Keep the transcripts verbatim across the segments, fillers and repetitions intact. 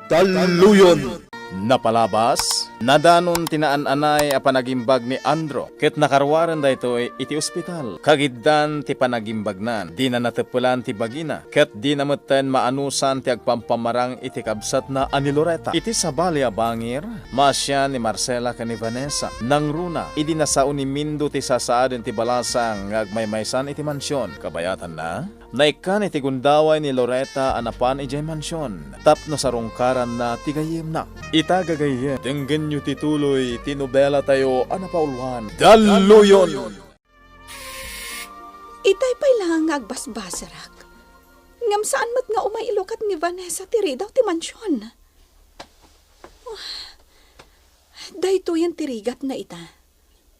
Talluyon. Napalabas, nadanon ti naan-anay a panagimbag ni Andrew, ket nakaruaren daytoy iti ospital. Kagiddan ti panagimbagnan, dina nateppelan ti bagina, ket dina metten maanusan ti agpampamarang iti kabsatna a ni Loretta. Iti sabali a bangir, maasian ni Marcela ken ni Vanessa. Nangruna, idi nasao ni Mindo ti sasaaden ti balasang nga agmaymaysan iti mansion. Kabayatanna, naikkan iti gundaway ni Loretta a napan idiay mansion tapno sarungkaranna ti gayyemna. Ita gagayyem, denggenyo ti tuloy ti nobelatayo a napauluan, Dalluyon! Itay pay laeng nga agbasbaserak. Ngem saan met nga umay ilukat ni Vanessa ti ridaw ti mansion. Daytoyen ti rigatna ita.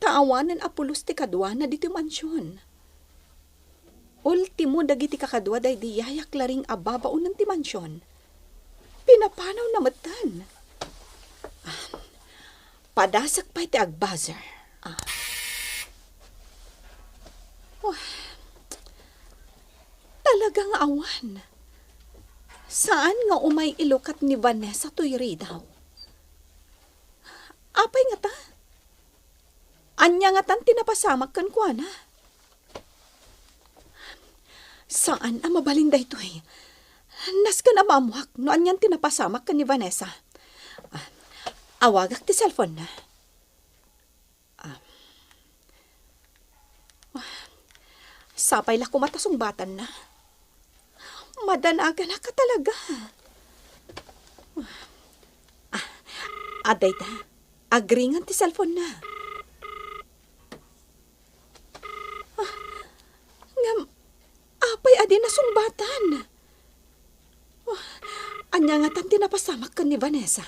Ta awanen a pulos ti kaduana ditoy mansion. Ultimo dagiti kakadua daydi Yaya Claring a babaonen ti mansion. Pinapanawna metten. Ah, padasek pay ti agbuzzer. Ah. Wah. Talaga nga awan. Saan nga umay ilukat ni Vanessa toy ridaw? Apay ngata? Ania ngatan ti napasamak kenkuana? Saan a mabalin daytoy. Nasken a maammoak no anian ti napasamak ken ni Vanessa. Ah, awagak ti cellphone-na. Ah. Sapay la koma ta sungbatanna. Madanaganak a talaga. Ah, adda ita. Agringan ti cellphone-na. Ah, ngem, apay a di nasungbatan? Ah, ania ngatan ti napasamak ken ni Vanessa?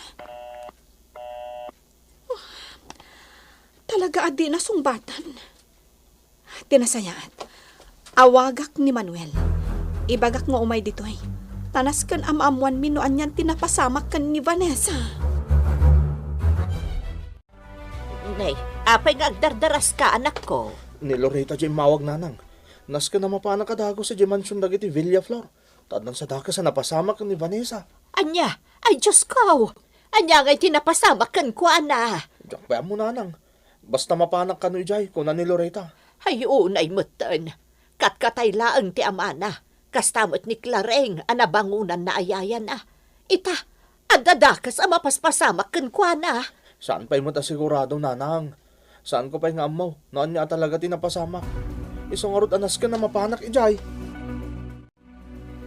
Ah, talaga a di nasungbatan. Ti nasayaat, awagak ni Manuel. Ibagak nga umay ditoy. Ta nasken a maammoanmi no anian ti napasamak ken ni Vanessa. Nay, apay nga agdardaraska, anakko? Ni Loretta diay immawag, nanang. Nasken a mapanak a dagus idiay mansion dagiti Villaflor. Ta addan sa dakes a napasamak ken ni Vanessa. Ania? Ay, Diosko! Ania ngay ti napasamak kenkuana? Diak pay ammo, nanang. Basta mapanak kano idiay, kuna ni Loretta. Ay, unay metten. Katkatay laeng ti amana. Kasta met ni Clareng a nabangonanna a yayana. Ita, adda dakes a mapaspasamak kenkuana. Saan pay met a sigurado, nanang. Saanko pay nga ammo no ania a talaga ti napasamak. Isu ngarud a nasken a mapanak idiay.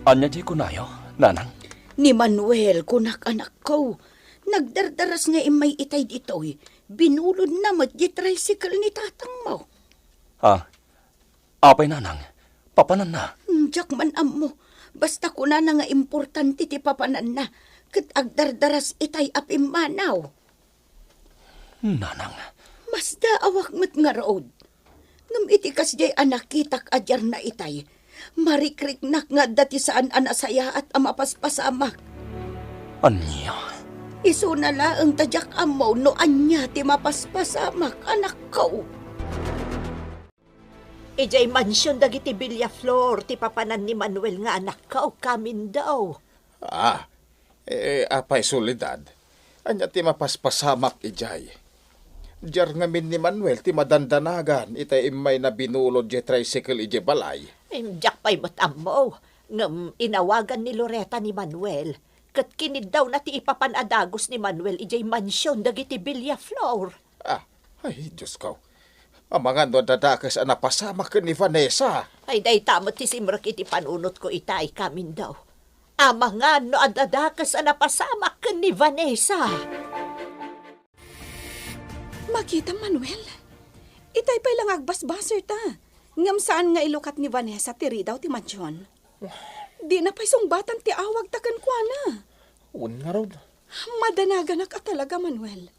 Ania diay kunayo, nanang? Ni Manuel, kunak, anakko. Nagdardaras nga immay itay ditoy. Binulodna met diay tricycle ni tatangmo. Ah, apay, nanang? Papananna? Hmm, diak man ammo. Basta kunana nga importante ti papananna, ket agdardaras itay a pimmanaw. Nanang. Masdaawak met ngarud. Ngem iti kasdiay a nakitak a diarna itay, marikriknak nga adda ti saan a nasayaat a mapaspasamak. Ania? Isuna laeng ta diak ammo no ania ti mapaspasamak, anakko. Idiay mansion dagiti Villaflor ti papanan ni Manuel nga anakko, Kamindo. Ah, eh, apay Soledad, ania ti mapaspasamak idiay? Diar ngamin ni Manuel ti madandanagan ita immay nabinulod diay tricycle idiay balay. Em, diak pay met ammo, ngem inawagan ni Loretta ni Manuel, ket kiniddawna ti ipapan a dagus ni Manuel idiay mansion dagiti Villaflor. Ah, ay, Diosko. Amangan no adda dakes a napasamak ken ni Vanessa. Ay, dayta met ti simrek iti panunotko itay, Kamindo. Amangan no adda dakes a napasamak ken ni Vanessa. Makitam, Manuel. Itay pay la nga agbasbaser ta. Ngem saan nga ilukat ni Vanessa ti ridaw ti mansion. Dina pay sungbatan ti awagta kenkuana. Wen ngarud. Madanaganak a talaga, Manuel.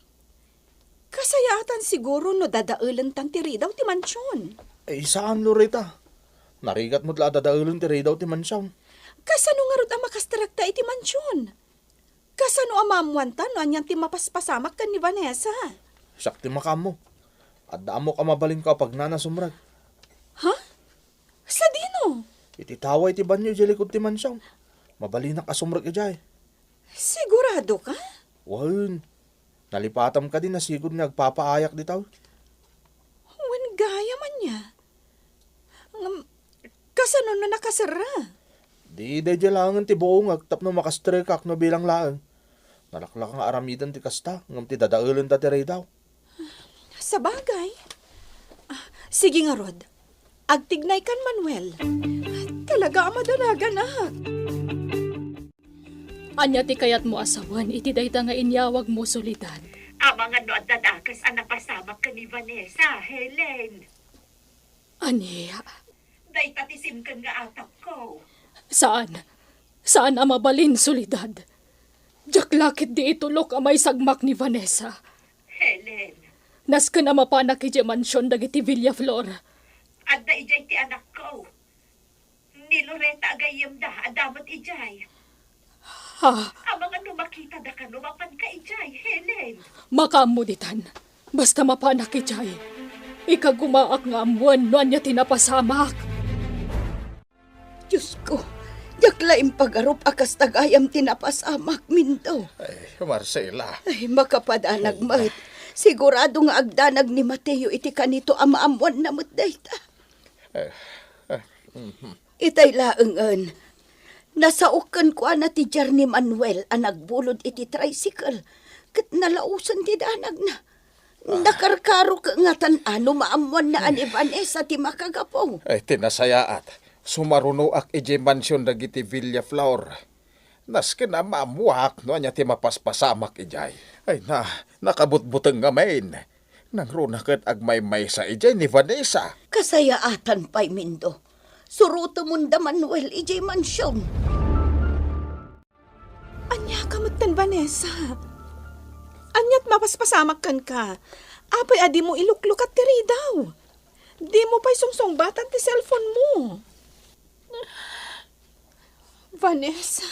Kasayaatan siguro no dadaelentan ti ridaw ti mansion. Eh, saan, Loretta? Narigat met la a dadaelen ti ridaw ti mansion. Kasano ngarud a makasterekta iti mansion? Kasano a maammoanta no anian ti mapaspasamak ken ni Vanessa? Siak ti makaammo. Adda ammok a mabalinko a pagnana a sumrek. Ha? Sadino? Iti taway ti banio idiay likud ti mansion. Mabalinak a sumrek idiay. Sigurado ka? Wen, nalipatam kadi nasigud nga agpapaayak dita. Wen gayam ania? Ngem, kasano no nakaserra? Di daydiay laengen ti buongek tapno makastrekak no bilang laeng. Nalaklak nga aramiden ti kasta, ngem ti dadaelenta ti reydaw. Sabagay. Ah, sige ngarud. Agtignaykan, Manuel. Talaga a madanaganak. Ania ti kayatmo a sawen iti dayta nga inyawagmo, Soledad? Amangan no adda dakes a napasamak ken ni Vanessa, Helen. Ania? Dayta ti simken nga atapko. Saan. Saan a mabalin, Soledad. Diak la ketdi itulok a maisagmak ni Vanessa. Helen. Nasken a mapanak idiay mansion dagiti Villaflor. Adda idiay ti anakko. Ni Loretta a gayyemda, adda met idiay. Ha? Amangan no makitada kano mapanka idiay, Helen. Makaammo ditan. Basta mapanak idiay. Ikagumaak nga ammoen no ania ti napasamak. Diosko, diak la impagarup a kasta gayam ti napasamak, Mindo. Ay, Marcela. Ay, makapadanag met. Sigurado nga agdanag ni Mateo iti kanito a maammoanna met dayta. Eh, eh, mhm. Itay laengen, nasaok kenkuana ti diar ni Manuel a nagbulod iti tricycle, ket nalaosen ti danagna. Ah. Nakarkarok nga tan-ano maammoanna a ni Vanessa ti makagapu. Ay, ti nasayaat, sumarunoak idiay mansion dagiti Villaflor. Nasken a maammoak no ania ti mapaspasamak idiay. Ay na, nakabutbuteng ngamin. Nangruna ket agmaymaysa idiay ni Vanessa. Kasayaatan pay, Mindo. Surotemon da Manuel idiay mansion. Ania ka metten, Vanessa? Aniat mapaspasamak kenka? Apay a dimo iluklukat ti ridaw? Dimo pay sungsungbatan ti cellphone mo? Vanessa.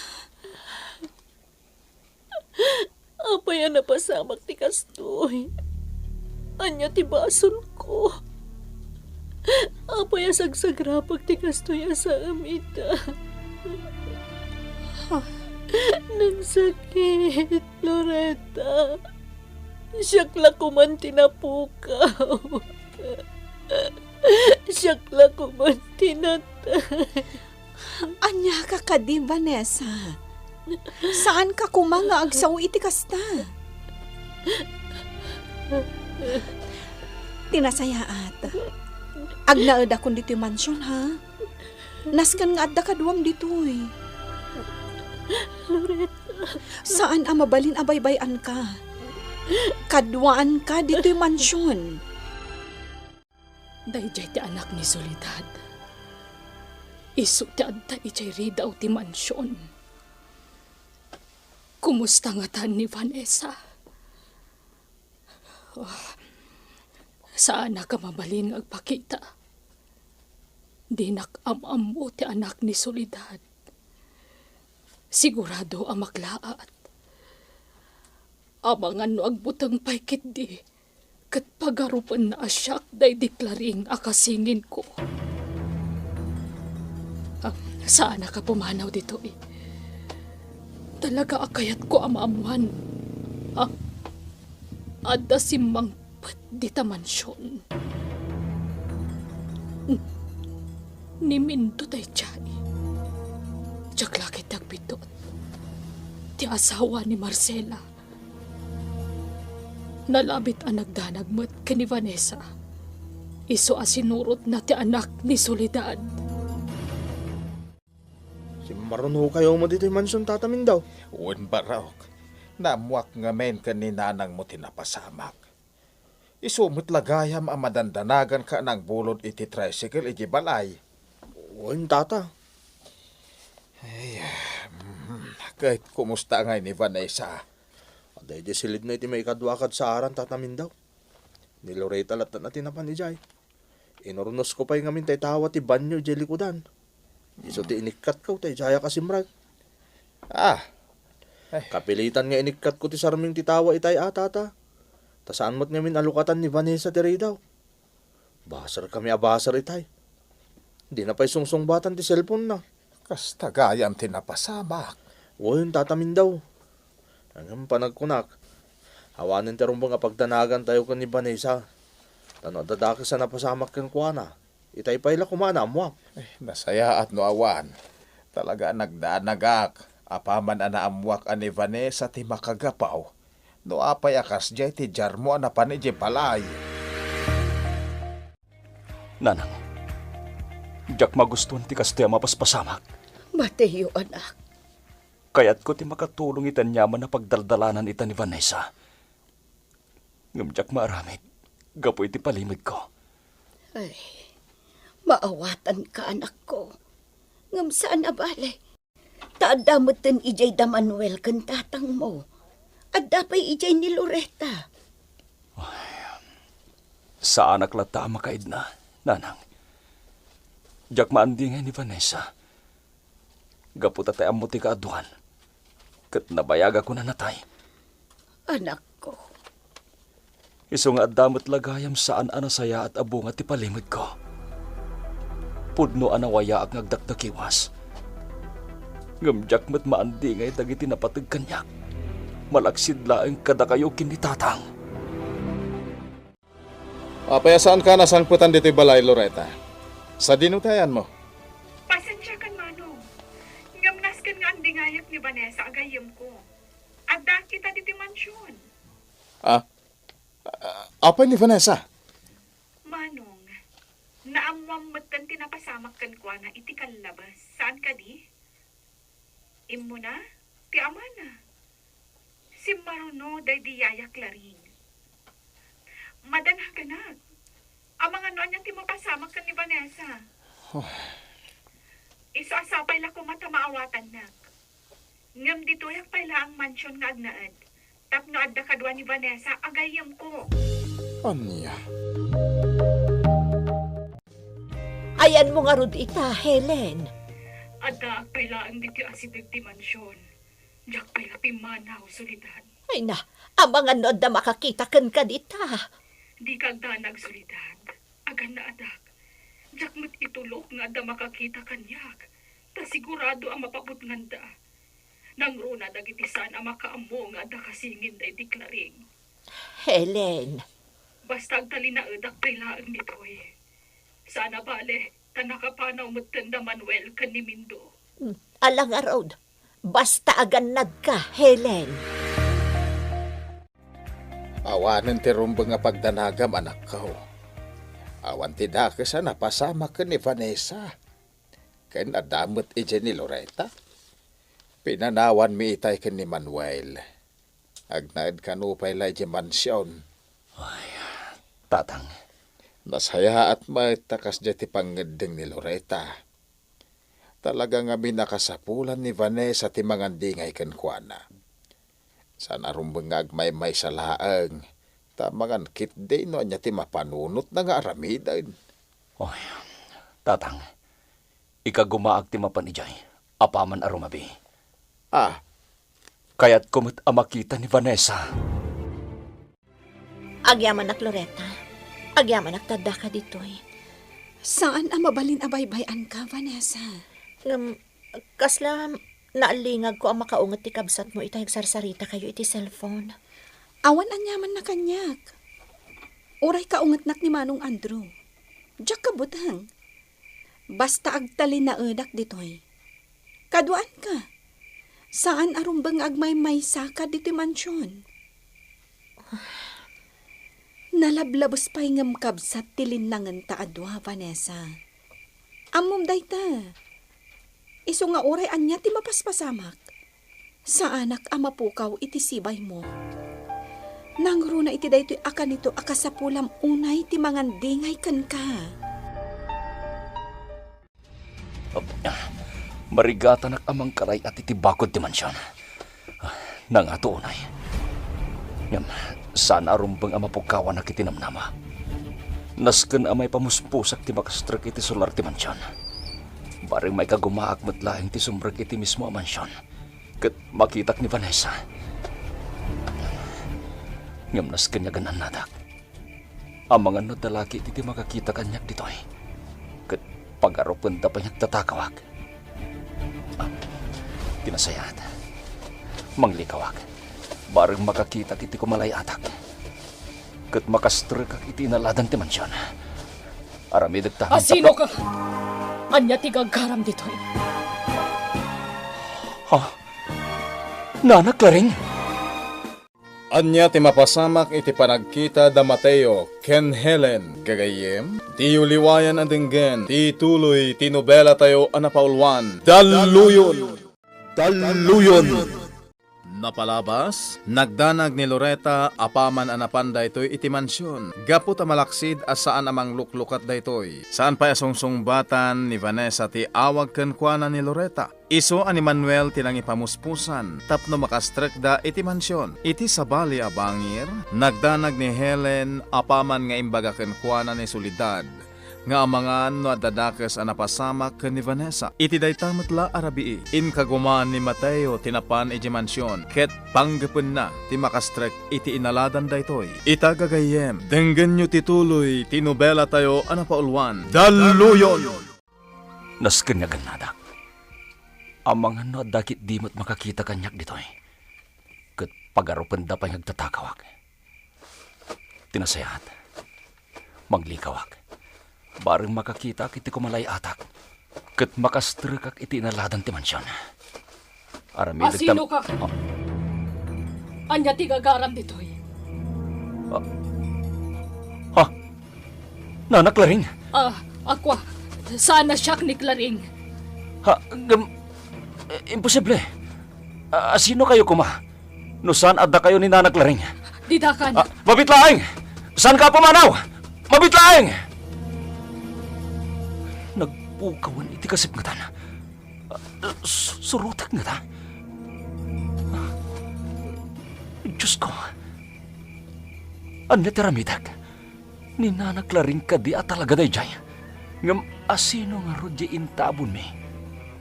Apay a napasamak ti kastoy? Ania ti basolko? Apay a sagsagrapek ti kastoy a saaem ita? Nagsakit, Loretta. Siak la koman ti napukaw. Siak la koman ti natay. Ania ka kadi, Vanessa? Saan ka koma nga agsao iti kasta? Ti nasayaat, agnaedakon ditoy mansion, ha? Nasken nga adda kaduam ditoy. Loretta. Saan a mabalin a baybay-anka. Kaduaanka ditoy mansion. Daydiay ti anak ni Soledad. Isu ti adda idiay ridaw ti mansion. Kumusta ngatan ni Vanessa? Oh, saanak a mabalin nga agpakita. Dinak am-ammo ti anak ni Soledad. Sigurado a maklaat. Amangan no agbuteng pay ketdi, ket pagarupenna a siak daydi Claring a kasinginko. Ah, saanak a pumanaw ditoy. Talaga a kayatko a maammoan a adda simmangpet dita mansion. Ni Mindo daydiay. Diak la ketdi agbiddut. Ti asawa ni Marcela. Nalabit a nagdanag met ken ni Vanessa. Isu a sinurotna ti anak ni Soledad. Simmarunokayo met ditoy mansion, Tata Mindao? Wen, Barok. Naammoak ngamin ken ni nanangmo ti napasamak. Isu met la gayam a madandanaganka a nangbulod iti tricycle iti balay. Wen, Tata. Ay, mm, ket kumusta ngay ni Vanessa? Adda idiay silidna iti maikadua a kadsaaran, Tata Mindao. Ni Loretta latta ti napan idiay. Inurnosko pay ngamin tay tawa ti banio idiay likudan. Isu ti inikkatko, ta idiayak a simrek. Ah. Ay. Kapilitan nga inikkatko ti sarming ti tawa itay a, Tata. Ta saan met ngamin a lukatan ni Vanessa ti ridaw. Baserkami a baser itay. Dina pay sungsungbatan ti cellphone-na. Kasta gayam ti napasamak. Wen, Tata Mindao. Ngem panagkunak, awanen ti rumbeng a pagdanagantayo ken ni Vanessa. Ta no adda dakes a napasamak kenkuana, itay pay la koma a naammoak. Eh, nasayaat no awan. Talaga a nagdanagak. Apaman a naammoak a ni Vanessa ti makagapu, no apay a kasdiay ti diarmo a napan idiay balay. Nanang, diak magustuan ti kastoy a mapaspasamak. Matiyo, anak. Kayatko ti makatulong iti aniaman a pagdaldalanan ita ni Vanessa. Ngem diak maaramid gapu iti palimedko. Ay, maawatanka, anakko. Ngem saan a bale. Ta adda metten idiay da Manuel ken tatangmo. Adda pay idiay ni Loretta. Ay, saanak latta a makaidna, nanang. Diak maandingay ni Vanessa. Gapu ta ti ammo ti kaaduan, ket nabayagakon a natay. Anakko. Isu nga adda met la gayam saan a nasayaat a bunga ti palimedko. Pudno a nawayaak nga agdakdakiwas. Ngem diak met maandingay dagiti napateg kaniak, malaksid laeng kadakayo ken ni Tatang. Apay a saanka a nasangpetan ditoy balay, Loretta? Sadino ti ayanmo? Pasensiakan, Manong. Ngem nasken nga andingayak ni Vanessa a gayyemko. Adda kita ditoy mansion. Ah? Ah, apay ni Vanessa? Manong, naammoam metten ti napasamak kenkuana iti kallabas. Saan kadi? Immuna ti amana. Simmaruno daydi yaya Claring. Madanaganak. Amangan no ania ti mapasamak ken ni Vanessa. Huh. Isu a sapay la koma ta maawatannak. Ngem ditoyak pay laeng mansion nga agnaed. Tapno adda kadua ni Vanessa a gayyemko. Ania? Ayanmo ngarud ita, Helen? Addaak pay laeng ditoy asideg ti mansion. Diak pay la pimmanaw, Soledad. Ay na, amangan no adda makakita kenka dita. Dika agdanag, Soledad. Agannaadak. Diak met itulok nga adda makakita kaniak. Ta sigurado a mapaputnganda. Nangruna dagiti saan a makaammo nga adda kasingin daydi Claring. Helen. Basta agtalinaedak pay laeng ditoy. Saan a bale, ta nakapanaw metten da Manuel ken ni Mindo. Hmm, ala ngarud. Basta agannadka, Helen. Awanen ti rumbeng a pagdanagam, anakko. Awan ti dakes a napasamak ken ni Vanessa. Ken adda met idiay ni Loretta. Pinanawanmi itay ken ni Manuel. Agnaed kano pay la idiay mansion. Ay, Tatang. Nasayaat met ta kasdiay ti pangngeddeng ni Loretta. Talaga ngamin a kasapulan ni Vanessa ti mangandingay kenkuana. Saan a rumbeng nga agmaymaysa laeng, ta mangan ketdi no ania ti mapanunotna nga aramiden. Oy, Tatang, ikagumaak ti mapan idiay, apaman a rumabi. Ah. Kayatko met a makita ni Vanessa. Agyamanak, Loretta. Agyamanak ta addaka ditoy. Saan a mabalin a baybay-anka, Vanessa. Ngem, kasla naalingagko a makaunget ti kabsatmo ita agsarsarita kayo iti cellphone. Awan aniamanna kaniak. Uray kaungetnak ni Manong Andrew. Diak kabuteng. Basta agtalinaedak ditoy. Kaduaanka. Saan a rumbeng nga agmaymaysaka ditoy mansion. Nalablabes pay ngem kabsat ti linnangenta a dua, Vanessa. Ammom dayta. Isu nga uray ania ti mapaspasamak, saanak a mapukaw iti sibaymo. Nangruna iti daytoy a kanito a kasapulam unay ti mangandingay kenka. Marigatanak a mangkaray-at iti bakod ti mansion. Nangato unay. Ngem, saan a rumbeng a mapukawanak iti namnama. Nasken a maipamuspusak ti makastrek iti solar ti mansion. Bareng maikagumaak met laeng ti sumrek iti mismo a mansion ket makitak ni Vanessa. Ngem nasken nga agannadak. Amangan no adda la ketdi ti makakita kaniak ditoy. Ket pagarupenda pay nga agtatakawak. Ah, ti nasayaat. Manglikawak. Bareng makakitak iti kumalay-atak, ket makastrekak iti inaladan ti mansion. Aramidek ta. A, sino ka? Ania ti gagaram ditoy? Ha? Nana Claring? Ania ti mapasamak iti panagkita da Mateo ken Helen, gagayyem? Diyo liwayan a denggen ti tuloy ti nobelatayo a napauluan, Dalluyon! Dalluyon! Napalabas, nagdanag ni Loretta apaman a napan daytoy iti mansion. Gapu ta malaksid a saan a mangluklukat daytoy, saan pay a sungsungbatan ni Vanessa ti awag kenkuana ni Loretta. Isu a ni Manuel ti nangipamuspusan tapno makastrekda iti mansion. Iti sabali a bangir, nagdanag ni Helen apaman nga imbaga kenkuana ni Soledad nga amangan no adda dakes a napasamak ken ni Vanessa. Iti dayta met la a rabii, inkagumaan ni Mateo ti napan idiay mansion ket panggepenna ti makastrek iti inaladan daytoy. Ita, gagayyem, denggenyo ti tuloy ti nobelatayo a napauluan, Dalluyon! Nasken nga gannadak. Amangan no adda ketdi met makakita kaniak ditoy, ket pagarupenda pay nga agtatakawak. Ti nasayaat, manglikawak. Bareng makakitak iti kumalay-atak, ket makastrekak iti inaladan ti mansion. Aramidek tam- Asino ka? Ha? Ania ti gagaram ditoy? Ah. Ha? Nana Claring? Ah, akua. Saan a siak ni Claring. Ha? Gam-, eh, imposible. Ah, sino kayo kuma? No saan adda kayo ni Nana Claring? Didakan. Ah, mabit laeng! Saan ka pumanaw? Mabit laeng! Nagpukawan iti kasipngetan. Ah, s-, surotek ngata? Diyos ko. Ania ti aramidek? Ni Nana Claring kadi a talaga daydiay? Ngem asino ngarud diay intabonmi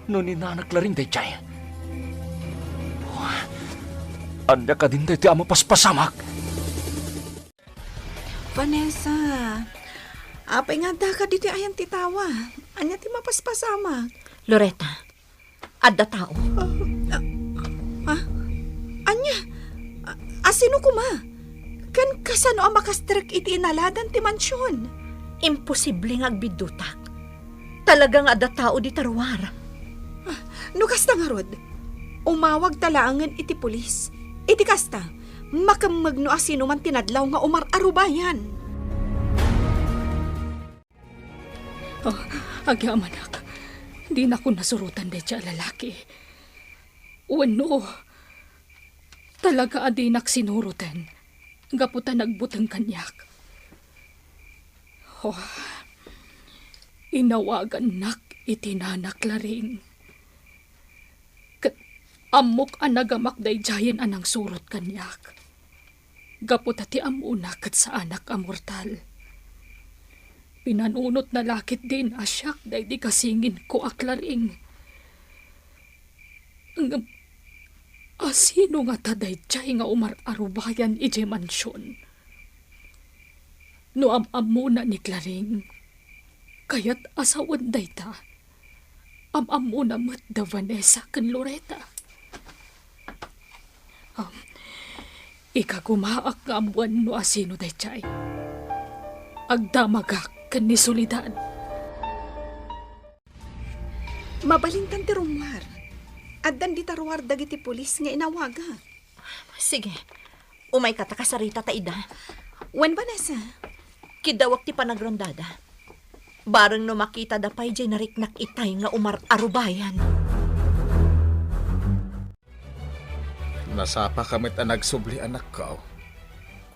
no ni Nana Claring daydiay? Ania kadin daytoy a mapaspasamak? Vanessa, apay nga addaka ditoy ayan ti tawa? Ania ti mapaspasamak? Loretta, adda tao. Ah, ah, ah, ania? Ah, asino kuma? Ken kasano a makastrek iti inaladan ti mansion? Imposible nga agbiddutak. Talaga nga adda tao dita ruar. Ah, no kasta ngarud, umawagta laengen iti pulis. Iti kasta, makemmeg no asino man ti nadlaw nga umar-arubayan. Oh, agyamanak, dinakon nasurotan daydiay a lalaki. Wenno, talaga a dinak sinuroten gapu ta nagbuteng kaniak. Oh, inawagannak iti Nana Claring. Ket ammok a nagamak daydiayen a nangsurot kaniak. Gapu ta ti ammona ket saanak a mortal. Pinanunotna la ketdin a siak daydi kasinginko a Claring. Ngem asino ngata daydiay nga umar-arubayan idiay mansion? No am-ammona ni Claring, kayat a sawen dayta. Am-ammona met da Vanessa ken Loretta. Um, ikagumaak nga ammoen no asino daydiay. Agdamagak ken ni Soledad. Mabalintan ti rummuar. Addan dita ruar dagiti pulis nga inawagak. Sige, umayka ta kasarita ta ida. Wen, Vanessa. Kiddawek ti panagrondada. Bareng no makitada pay diay nariknak itay nga umar-arubayan. Nasapaka met a nagsubli, anakko.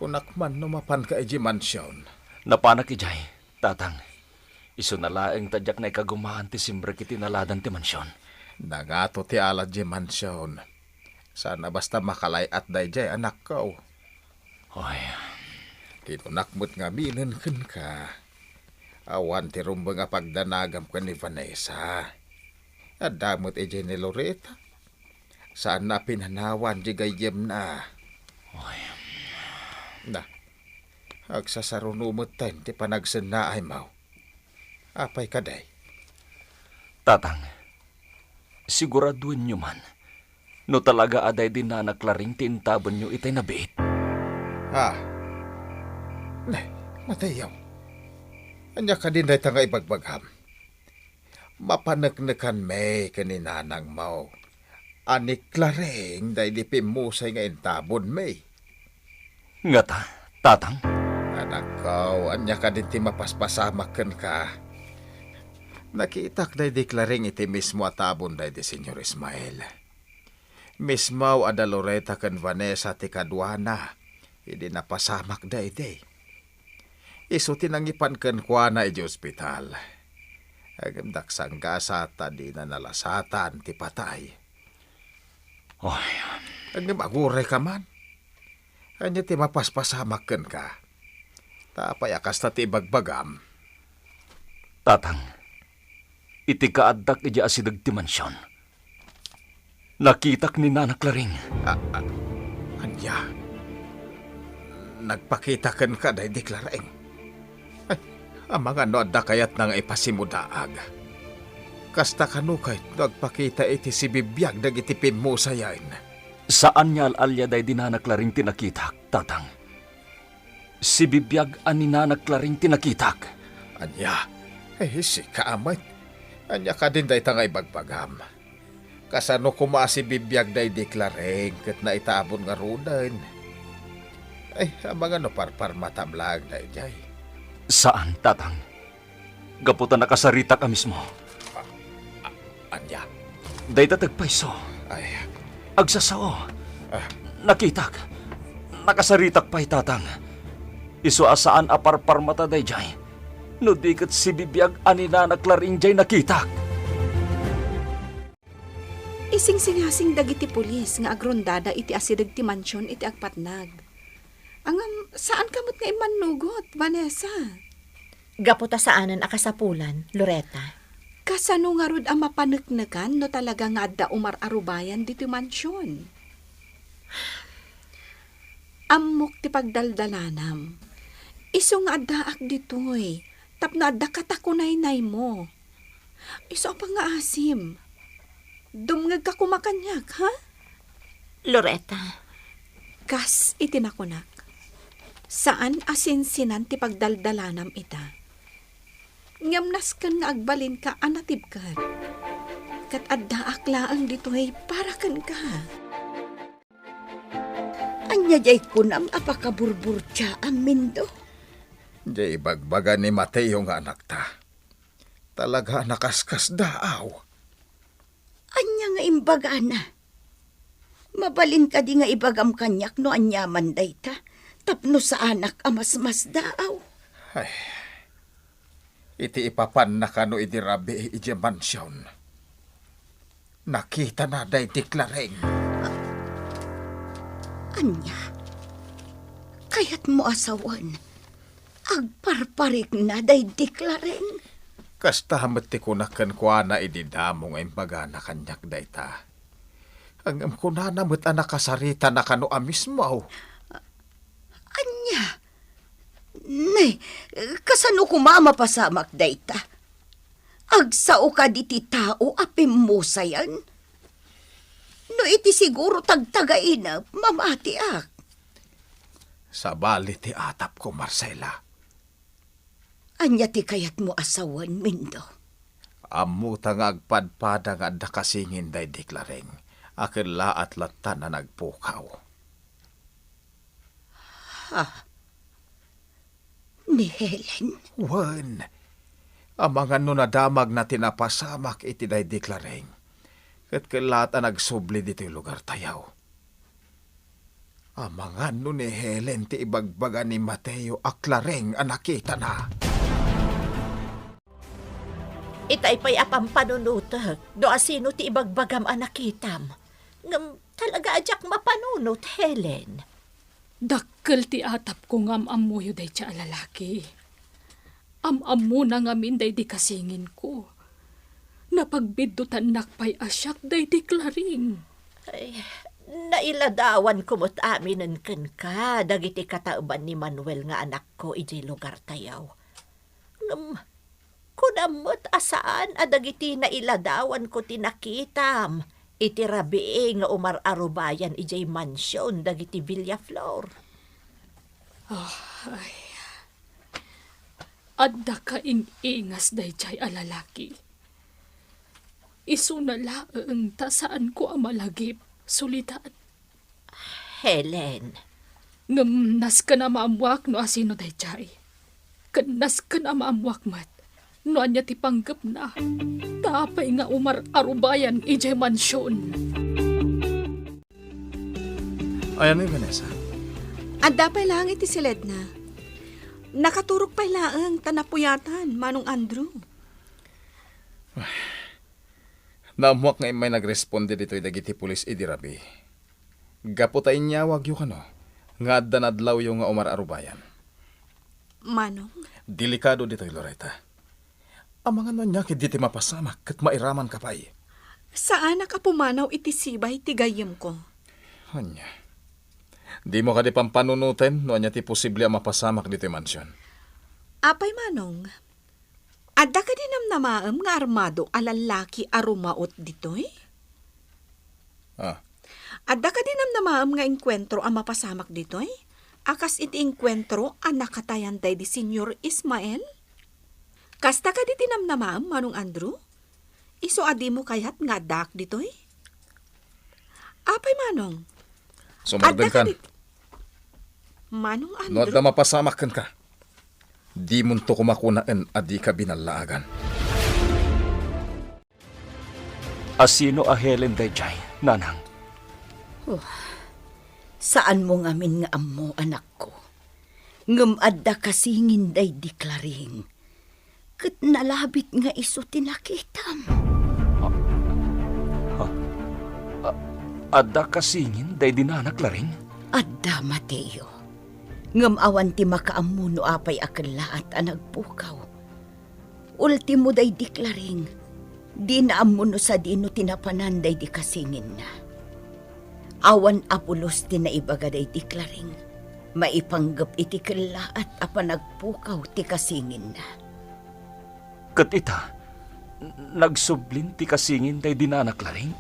Kunak man no mapanka idiay mansion. Napanak idiay, Tatang. Isuna laeng ta diak naikagumaan ti simrek iti naladan ti mansion. Nangato ti alat diay mansion. Saan a basta makalay-at daydiay, anakko. Oy. Kinunak met ngaminen kenka, awan ti rumbeng a pagdanagam ken ni Vanessa. Adda met idiay ni Loretta. Saanna a pinanawan diay gayyemna. Oy. Na, agsasaruno metten ti panagsennaaymo. Apay kadi? Tatang, siguraduenyo man no talaga a daydi Nana Claring ti intabonyo itay nabiit. Ah. Nay, Mateo. Ania kadin dayta nga ibagbagam? Mapaneknekanmi ken ni nanangmo a ni Claring daydi pimmusay nga intabonmi. Ngata, Tatang? Anakko, ania kadin ti mapaspasamak kenka? Nakitak daydi Claring iti mismo a tabon daydi Señor Ismael. Mismo a da Loretta ken Vanessa ti kaduana idi napasamak daydi. Isu ti nangipan kenkuana idiay ospital. Ngem daksanggasat ta dina nalasatan ti patay. Oy. Ngem agurayka man. Ania ti mapaspasamak kenka? Ta apay a kasta ti ibagbagam? Tatang, iti kaaddak idiay asideg ti mansion, nakitak ni Nana Claring. A-, a-, ania? Nagpakita kenka daydi Claring? Ay, amangan no adda kayatna nga ipasimudaag. Kasta kano kayat no agpakita iti sibibiag dagiti pimmusayen? Saan nga al-alia daydi Nana Claring ti nakitak, Tatang. Sibibiag a ni Nana Claring ti nakitak. Ania? Eh, sika met. Ania kadin dayta nga ibagbagam? Kasano koma a sibibiag daydi Claring ket naitabon ngaruden? Ay, amangan no parparmatam laeng daydiay. Saan, Tatang. Gapu ta nakasaritak a mismo. A-, a-, ania? Dayta ti agpayso. Ay. Agsasao. Ah. Nakitak. Nakasaritak pay, Tatang. Isu a saan a parparmata daydiay. No di ket sibibiag a ni Nana Claring diay nakitak. Isingsingasing dagiti pulis nga agrondada iti asideg ti mansion iti agpatnag. Ngem, saanka met nga immannugot, Vanessa? Gapu ta saanen a kasapulan, Loretta. Kasano ngarud a mapaneknekan no talaga nga adda umar-arubayan ditoy mansion? Ammok ti pagdaldalanam. Isu nga addaak ditoy, tapno adda katakunaynaymo. Isu a pangngaasim. Dumngegka koma kaniak, ha? Loretta. Kas iti nakunak, saan a sinsinan ti pagdaldalanam ita. Ngem nasken nga agbalinka a natibker. Ket addaak laeng ditoy para kenka. Ania diay kunam a pakaburburtiaam, Mindo? Diay ibagbaga ni Mateo nga anakta. Talaga a nakaskasdaaw. Ania nga imbagana? Mabalin kadi nga ibagam kaniak no aniaman dayta, tapno saanak a masmasdaaw? Ay, iti ipapanna kano idi rabii idiay mansion, nakitana daydi Claring. Ania? Kayatmo a sawen, agparparikna daydi Claring? Kasta met ti kunak kenkuana idi damo nga imbagana kaniak dayta. Ngem kunana met a nakasaritana kano a mismo. Ania? Nay, kasano koma a mapasamak dayta? Agsao kadi ti tao a pimmusayan? No iti siguro tagtagainep, mamatiak. Sabali ti atapko, Marcela. Ania ti kayatmo a sawen, Mindo? Ammota nga agpadpada nga adda kasingin daydi Claring a kellaat latta a nagpukaw. Ha? Ni Helen? Wen, amangan no nadamagna ti napasamak iti daydi Claring, ket kellaat a nagsubli ditoy lugartayo. Amangan no ni Helen ti ibagbaga ni Mateo a Claring a nakitana. Itay pay a pampanunotek no asino ti ibagbagam a nakitam. Ngem talaga a diak mapanunot, Helen. Dakkel ti atapko nga am-ammoyo dayta a lalaki. Am-ammona ngamin daydi kasinginko. Napagbiddutannak pay a siak daydi Claring. Ay, nailadawanko met aminen kenka dagiti kataeban ni Manuel nga anakko idiay lugartayo. Ngem, kunam met a saan a dagiti nailadawanko ti nakitam iti rabii nga umar-arubayan idiay mansion dagiti Villaflor. Oh, ay. Adda kaing-ingas daydiay a lalaki. Isuna laeng ta saanko a malagip, Soledad. Helen. Ngem nasken a maammuak no asino daydiay. Ken nasken a maammuak met no ania ti panggepna. Ta apay nga umar-arubayan idiay mansion? Ayan ni Vanessa. Adda pay laeng iti siledna. Nakaturog pay laeng ta napuyatan, Manong Andrew. Naammuak nga immay nagresponde ditoy dagiti pulis idi rabii. Gapu ta inyawagyo kano nga adda nadlawyo nga umar-arubayan. Manong? Delikado ditoy, Loretta. Amangan no ania ketdi ti mapasamak ket mairamanka pay. Saanak a pumanaw iti sibay ti gayyemko. Ania? Dimo kadi pampanunoten no ania ti posible a mapasamak ditoy mansion? Apay, Manong? Adda kadi namnamaem nga armado a lallaki a rumaot ditoy? Ah. Adda kadi namnamaem nga engkuentro a mapasamak ditoy? A kas iti engkuentro a nakatayan daydi Señor Ismael? Kasta kadi ti namnamaem, Manong Andrew? Isu a dimo kayat nga addaak ditoy? Apay, Manong? Sumardengkan. Adda kadi, Manong Andrew? No adda mapasamak kenka, dimonto koma kunaen a dika binallaagan. Asino a Helen daydiay, nanang? Oh, saanmo ngamin nga ammo, anakko. Ngem adda kasingin daydi Claring. Ket nalabit nga isu ti nakitam. Ha? A-, adda kasingin daydi nana Claring? Adda, Mateo. Ngem awan ti makaammo no apay a kellaat a nagpukaw. Ultimo daydi Claring, dina ammo no sadino ti napanan daydi kasinginna. Awan a pulos ti naibaga daydi Claring maipanggep iti kellaat a panagpukaw ti kasinginna. Ket ita, n-, nagsublin ti kasingin daydi nana Claring?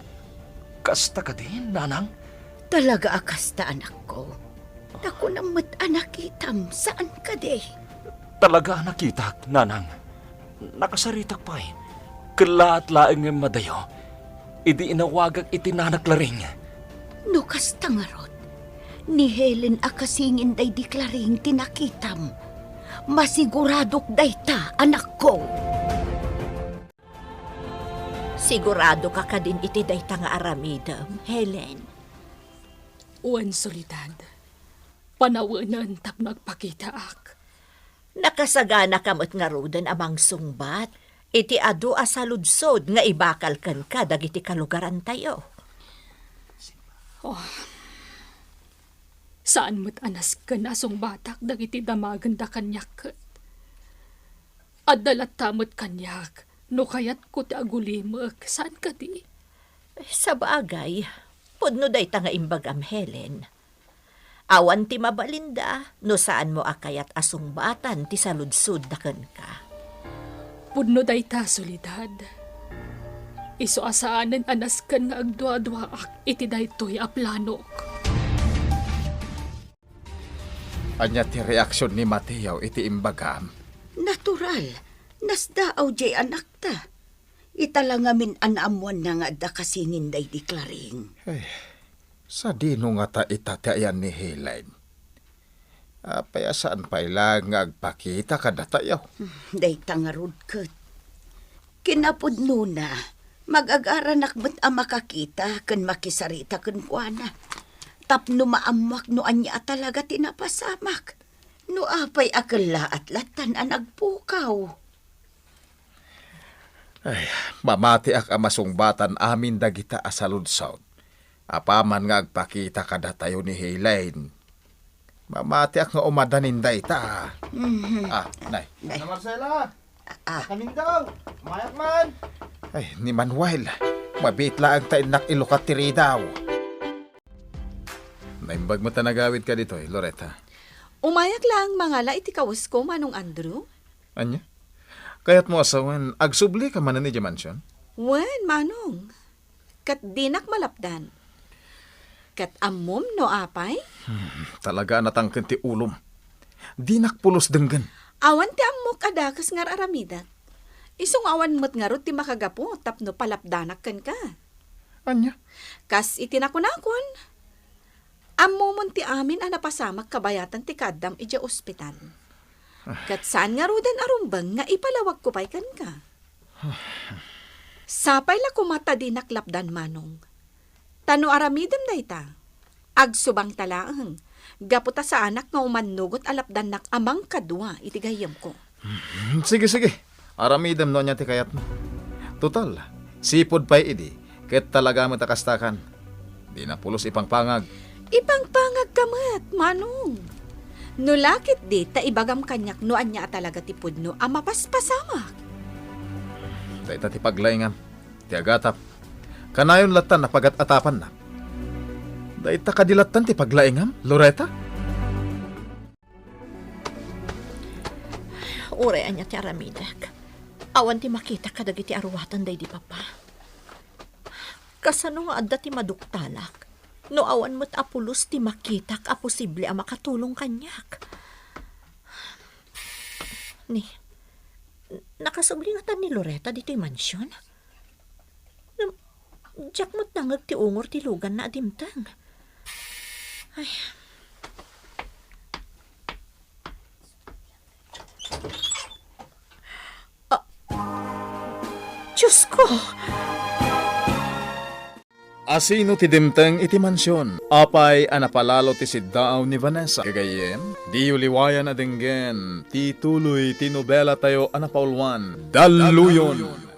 Kasta kadi, nanang? Talaga a kasta, anakko. Ta kunam met a nakitam, saan kadi? Talaga a nakitak, nanang. Nakasaritak pay. Kellaat laeng nga immadayo idi inawagak iti nana Claring. No kasta ngarud, ni Helen a kasingin daydi Claring ti nakitam. Masiguradok dayta, anakko. Siguradoka kadin iti dayta nga aramidem, Helen? Wen, Soledad. Panawenen tapno agpakitaak. Nakasaganaka met ngaruden a mangsungbat iti adu a saludsod nga ibakal kenka dagiti kalugarantayo. Oh, saan met a nasken a sungbatak dagiti damagenda kaniak ket adda latta met kaniak no kayatko ti agulimek, saan kadi? Sabagay, pudno dayta nga imbagam, Helen. Awan ti mabalinda no saanmo a kayat a sungbatan ti saludsodda kenka. Pudno dayta, Soledad. Isu a saanen a nasken nga agduaduaak iti daytoy a planok. Ania ti reaksion ni Mateo iti imbagam? Natural. Nasdaaw diay anakta. Ita la ngamin a naammoanna nga adda kasingin daydi Claring. Ay, sadino ngata ita ti ayan ni Helen? Apay a saan pay laeng nga agpakita kadatayo? Hmm, dayta ngarud ket. Kinapudnona, mag-agaranak met a makakita ken makisarita kenkuana. Tapno maammoak no ania a talaga ti napasamak. No apay a kellaat lattan a nagpukaw. Ay, mamatiak a masungbatan amin dagita a saludsod. Apaman nga agpakita kadatayo ni Helen. Mamatiak nga umadanin dayta. Mhm. Ah, nay. Nay. Ana Marcela! Ah. Kanindaw! Mayak man! Ay, ni Manuel. Mabiit laeng ta innak ilukat ti ridaw. Naimbag met a nagawidka ditoy, Loretta. Umayak laeng mangala iti kawesko, Manong Andrew. Ania? Kayatmo a sawen, agsublika manen idiay mansion? Wen, Manong. ket dinak malapdan. Ket ammom no apay? Hmm, talaga a natangken ti ulom. Dinak pulos denggen. Awan ti ammok a dakes nga ar-aramidek. Isu nga awan met ngarud ti makagapu tapno palapdanak kenka. Ania? Kas iti nakunakon, ammomon ti amin a napasamak kabayatan ti kaaddam idiay ospital. Ket saan ngaruden a rumbeng nga ipalawagko pay kenka. Sapay la koma ta dinak lapdan, Manong. Ta no aramidem dayta, agsubangta laeng, gapu ta saanak nga umannugot a lapdannak a mangkadua iti gayyemko. Hmm, sige, sige. Aramidem no ania ti kayatmo. Total, sipud pay idi, ket talaga met a kastakan. Dina pulos ipangpangag. Ipangpangagka met, Manong. No la ketdi ta ibagam kaniak no ania a talaga ti pudno a mapaspasamak. Dayta ti paglaingam, ti agatap. Kanayon lattan a pagat-atapannak. Dayta kadi lattan ti paglaingam, Loretta? Uray ania ti aramidek, awan ti makitak kadagiti aruatan daydi papa. Kasano nga adda ti maduktalak no awan met a pulos ti makitak a posible a makatulong kaniak? Ni, nakasubli ngata ni Loretta ditoy mansion? Ngem, diak met nangngeg ti ungor ti luganna a dimteng. Ay. Ah, Diyos ko! Asino ti dimteng iti mansion? Apay a napalalo ti siddaaw ni Vanessa. Gagayyem, diyo liwayan a denggen ti tuloy ti nobela tayo a napauluan, Dalluyon.